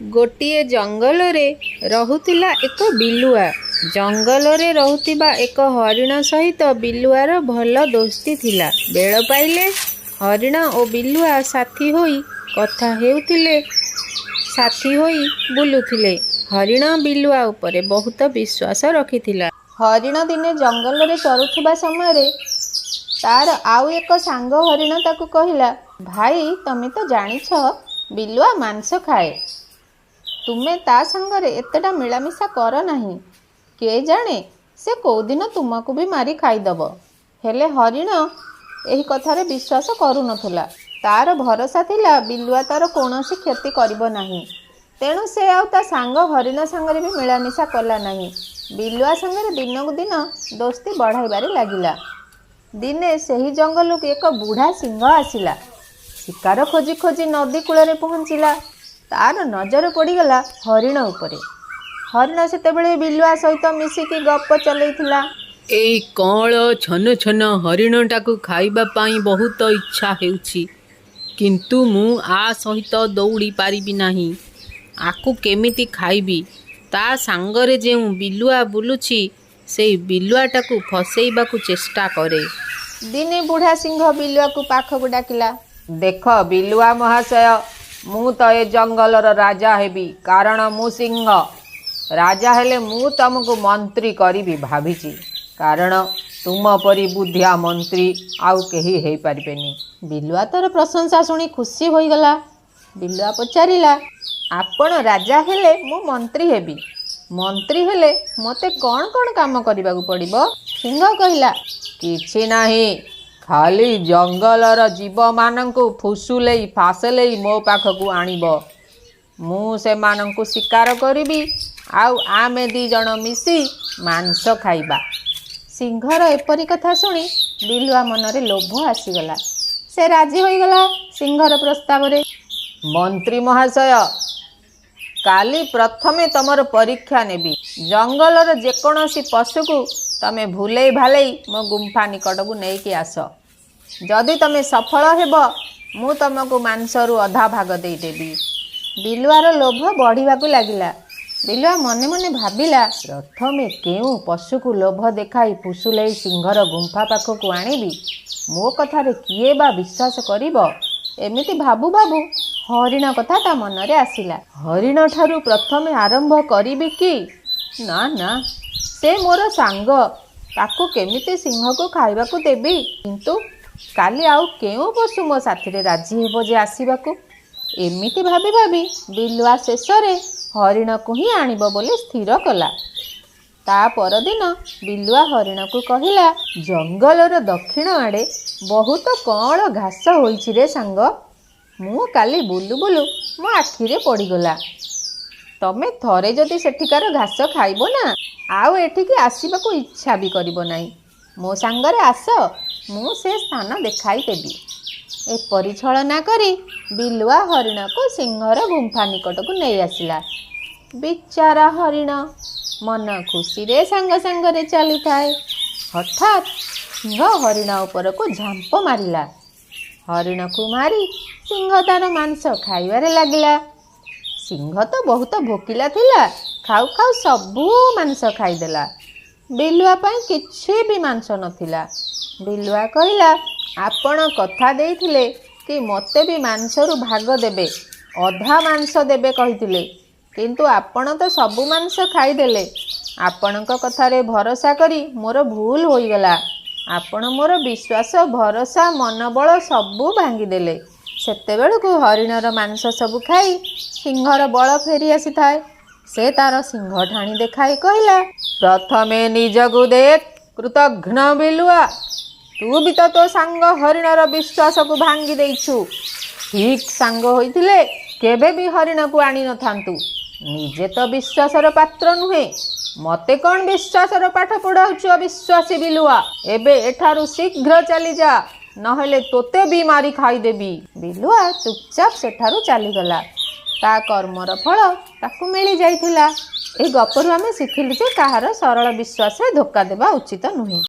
ଗୋଟିଏ ଜଙ୍ଗଲରେ ରହୁଥିଲା ଏକ ବିଲୁଆ। ଜଙ୍ଗଲରେ ରହୁଥିବା ଏକ ହରିଣ ସହିତ ବିଲୁଆର ଭଲ ଦୋସ୍ତି ଥିଲା। ବେଳ ପାଇଲେ ହରିଣ ଓ ବିଲୁଆ ସାଥୀ ହୋଇ କଥା ହେଉଥିଲେ, ସାଥୀ ହୋଇ ବୁଲୁଥିଲେ। ହରିଣ ବିଲୁଆ ଉପରେ ବହୁତ ବିଶ୍ୱାସ ରଖିଥିଲା। ହରିଣ ଦିନେ ଜଙ୍ଗଲରେ ଚରୁଥିବା ସମୟରେ ତାର ଆଉ ଏକ ସାଙ୍ଗ ହରିଣ ତାକୁ କହିଲା, "ଭାଇ, ତମେ ତ ଜାଣିଛ ବିଲୁଆ ମାଂସ ଖାଏ। ତୁମେ ତା ସାଙ୍ଗରେ ଏତେଟା ମିଳାମିଶା କର ନାହିଁ। କିଏ ଜାଣେ, ସେ କୋଉଦିନ ତୁମକୁ ବି ମାରି ଖାଇଦେବ।" ହେଲେ ହରିଣ ଏହି କଥାରେ ବିଶ୍ୱାସ କରୁନଥିଲା। ତାର ଭରସା ଥିଲା ବିଲୁଆ ତାର କୌଣସି କ୍ଷତି କରିବ ନାହିଁ। ତେଣୁ ସେ ଆଉ ତା ସାଙ୍ଗ ହରିଣ ସାଙ୍ଗରେ ବି ମିଳାମିଶା କଲା ନାହିଁ। ବିଲୁଆ ସାଙ୍ଗରେ ଦିନକୁ ଦିନ ଦୋସ୍ତି ବଢ଼ାଇବାରେ ଲାଗିଲା। ଦିନେ ସେହି ଜଙ୍ଗଲକୁ ଏକ ବୁଢ଼ା ସିଂହ ଆସିଲା। ଶିକାର ଖୋଜି ଖୋଜି ନଦୀ କୂଳରେ ପହଞ୍ଚିଲା। ତାର ନଜର ପଡ଼ିଗଲା ହରିଣ ଉପରେ। ହରିଣ ସେତେବେଳେ ବିଲୁଆ ସହିତ ମିଶିକି ଗପ ଚଲେଇଥିଲା। ଏଇ କଅଁଳ ଛନ ଛନ ହରିଣଟାକୁ ଖାଇବା ପାଇଁ ବହୁତ ଇଚ୍ଛା ହେଉଛି। କିନ୍ତୁ ମୁଁ ଆ ସହିତ ଦଉଡ଼ି ପାରିବି ନାହିଁ। ଆକୁ କେମିତି ଖାଇବି? ତା ସାଙ୍ଗରେ ଯେଉଁ ବିଲୁଆ ବୁଲୁଛି, ସେଇ ବିଲୁଆଟାକୁ ଫସେଇବାକୁ ଚେଷ୍ଟା କରେ। ଦିନେ ବୁଢ଼ା ସିଂହ ବିଲୁଆକୁ ପାଖକୁ ଡାକିଲା। ଦେଖ ବିଲୁଆ ମହାଶୟ, ମୁଁ ତ ଏ ଜଙ୍ଗଲର ରାଜା ହେବି, କାରଣ ମୁଁ ସିଂହ। ରାଜା ହେଲେ ମୁଁ ତମକୁ ମନ୍ତ୍ରୀ କରିବି ଭାବିଛି, କାରଣ ତୁମ ପରି ବୁଦ୍ଧିଆ ମନ୍ତ୍ରୀ ଆଉ କେହି ହେଇପାରିବେନି। ବିଲୁଆ ତାର ପ୍ରଶଂସା ଶୁଣି ଖୁସି ହୋଇଗଲା। ବିଲୁଆ ପଚାରିଲା, "ଆପଣ ରାଜା ହେଲେ ମୁଁ ମନ୍ତ୍ରୀ ହେବି। ମନ୍ତ୍ରୀ ହେଲେ ମୋତେ କ'ଣ କ'ଣ କାମ କରିବାକୁ ପଡ଼ିବ?" ସିଂହ କହିଲା, କିଛି ନାହିଁ, ଖାଲି ଜଙ୍ଗଲର ଜୀବମାନଙ୍କୁ ଫୁସୁଲେଇ ଫାସଲେଇ ମୋ ପାଖକୁ ଆଣିବ। ମୁଁ ସେମାନଙ୍କୁ ଶିକାର କରିବି ଆଉ ଆମେ ଦି ଜଣ ମିଶି ମାଂସ ଖାଇବା। ସିଂହର ଏପରି କଥା ଶୁଣି ବିଲୁଆ ମନରେ ଲୋଭ ଆସିଗଲା। ସେ ରାଜି ହୋଇଗଲା ସିଂହର ପ୍ରସ୍ତାବରେ। ମନ୍ତ୍ରୀ ମହାଶୟ, କାଲି ପ୍ରଥମେ ତମର ପରୀକ୍ଷା ନେବି। ଜଙ୍ଗଲର ଯେକୌଣସି ପଶୁକୁ ତମେ ଭୁଲେଇ ଭାଲେଇ ମୋ ଗୁମ୍ଫା ନିକଟକୁ ନେଇକି ଆସ। ଯଦି ତମେ ସଫଳ ହେବ, ମୁଁ ତମକୁ ମାଂସରୁ ଅଧା ଭାଗ ଦେଇଦେବି। ବିଲୁଆର ଲୋଭ ବଢ଼ିବାକୁ ଲାଗିଲା। ବିଲୁଆ ମନେ ମନେ ଭାବିଲା, ପ୍ରଥମେ କେଉଁ ପଶୁକୁ ଲୋଭ ଦେଖାଇ ଫୁସୁଲେଇ ସିଂହର ଗୁମ୍ଫା ପାଖକୁ ଆଣିବି? ମୋ କଥାରେ କିଏ ବା ବିଶ୍ୱାସ କରିବ? ଏମିତି ଭାବୁ ଭାବୁ ହରିଣ କଥା ତା ମନରେ ଆସିଲା। ହରିଣଠାରୁ ପ୍ରଥମେ ଆରମ୍ଭ କରିବି କି? ନା ନା, ସେ ମୋର ସାଙ୍ଗ, ତାକୁ କେମିତି ସିଂହକୁ ଖାଇବାକୁ ଦେବି? କିନ୍ତୁ କାଲି ଆଉ କେଉଁ ପଶୁ ମୋ ସାଥିରେ ରାଜି ହେବ ଯେ ଆସିବାକୁ? ଏମିତି ଭାବି ଭାବି ବିଲୁଆ ଶେଷରେ ହରିଣକୁ ହିଁ ଆଣିବ ବୋଲି ସ୍ଥିର କଲା। ତା ପରଦିନ ବିଲୁଆ ହରିଣକୁ କହିଲା, ଜଙ୍ଗଲର ଦକ୍ଷିଣ ଆଡ଼େ ବହୁତ କଅଁଳ ଘାସ ହୋଇଛି ରେ ସାଙ୍ଗ। ମୁଁ କାଲି ବୁଲୁ ବୁଲୁ ମୋ ଆଖିରେ ପଡ଼ିଗଲା। ତମେ ଥରେ ଯଦି ସେଠିକାର ଘାସ ଖାଇବ ନା, ଆଉ ଏଠିକି ଆସିବାକୁ ଇଚ୍ଛା ବି କରିବ ନାହିଁ। ମୋ ସାଙ୍ଗରେ ଆସ, ମୁଁ ସେ ସ୍ଥାନ ଦେଖାଇଦେବି। ଏପରି ଛଳନା କରି ବିଲୁଆ ହରିଣକୁ ସିଂହର ଗୁମ୍ଫା ନିକଟକୁ ନେଇ ଆସିଲା। ବିଚାରା ହରିଣ ମନ ଖୁସିରେ ସାଙ୍ଗ ସାଙ୍ଗରେ ଚାଲିଥାଏ। ହଠାତ୍ ସିଂହ ହରିଣ ଉପରକୁ ଝାମ୍ପ ମାରିଲା। ହରିଣକୁ ମାରି ସିଂହ ତାର ମାଂସ ଖାଇବାରେ ଲାଗିଲା। ସିଂହ ତ ବହୁତ ଭୋକିଲା ଥିଲା। ଖାଉ ଖାଉ ସବୁ ମାଂସ ଖାଇଦେଲା। ବିଲୁଆ ପାଇଁ କିଛି ବି ମାଂସ ନଥିଲା। ବିଲୁଆ କହିଲା, ଆପଣ କଥା ଦେଇଥିଲେ କି ମୋତେ ବି ମାଂସରୁ ଭାଗ ଦେବେ, ଅଧା ମାଂସ ଦେବେ କହିଥିଲେ। କିନ୍ତୁ ଆପଣ ତ ସବୁ ମାଂସ ଖାଇଦେଲେ। ଆପଣଙ୍କ କଥାରେ ଭରସା କରି ମୋର ଭୁଲ ହୋଇଗଲା। ଆପଣ ମୋର ବିଶ୍ୱାସ, ଭରସା, ମନୋବଳ ସବୁ ଭାଙ୍ଗିଦେଲେ। ସେତେବେଳକୁ ହରିଣର ମାଂସ ସବୁ ଖାଇ ସିଂହର ବଳ ଫେରି ଆସିଥାଏ। ସେ ତାର ସିଂହ ଠାଣି ଦେଖାଇ କହିଲା, ପ୍ରଥମେ ନିଜକୁ ଦେଖ କୃତଘ୍ନ ବିଲୁଆ। ତୁ ବି ତ ତୋ ସାଙ୍ଗ ହରିଣର ବିଶ୍ୱାସକୁ ଭାଙ୍ଗି ଦେଇଛୁ। ଠିକ୍ ସାଙ୍ଗ ହୋଇଥିଲେ କେବେ ବି ହରିଣକୁ ଆଣିନଥାନ୍ତୁ। ନିଜେ ତ ବିଶ୍ୱାସର ପାତ୍ର ନୁହେଁ, ମୋତେ କ'ଣ ବିଶ୍ୱାସର ପାଠ ପଢ଼ାଉଛୁ? ଅବିଶ୍ୱାସୀ ବିଲୁଆ, ଏବେ ଏଠାରୁ ଶୀଘ୍ର ଚାଲିଯା, ନହେଲେ ତୋତେ ବି ମାରି ଖାଇଦେବି। ବିଲୁଆ ଚୁପଚାପ ସେଠାରୁ ଚାଲିଗଲା। ତା କର୍ମର ଫଳ ତାକୁ ମିଳିଯାଇଥିଲା। ଏହି ଗପରୁ ଆମେ ଶିଖିଲୁ ଯେ କାହାର ସରଳ ବିଶ୍ୱାସରେ ଧୋକା ଦେବା ଉଚିତ ନୁହେଁ।